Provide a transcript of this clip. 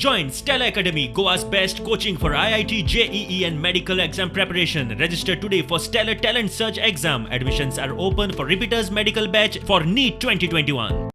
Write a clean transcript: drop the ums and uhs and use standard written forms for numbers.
Join Stellar Academy, Goa's best coaching for IIT, JEE and medical exam preparation. Register today for Stellar Talent Search exam. Admissions are open for repeaters medical batch for NEET 2021.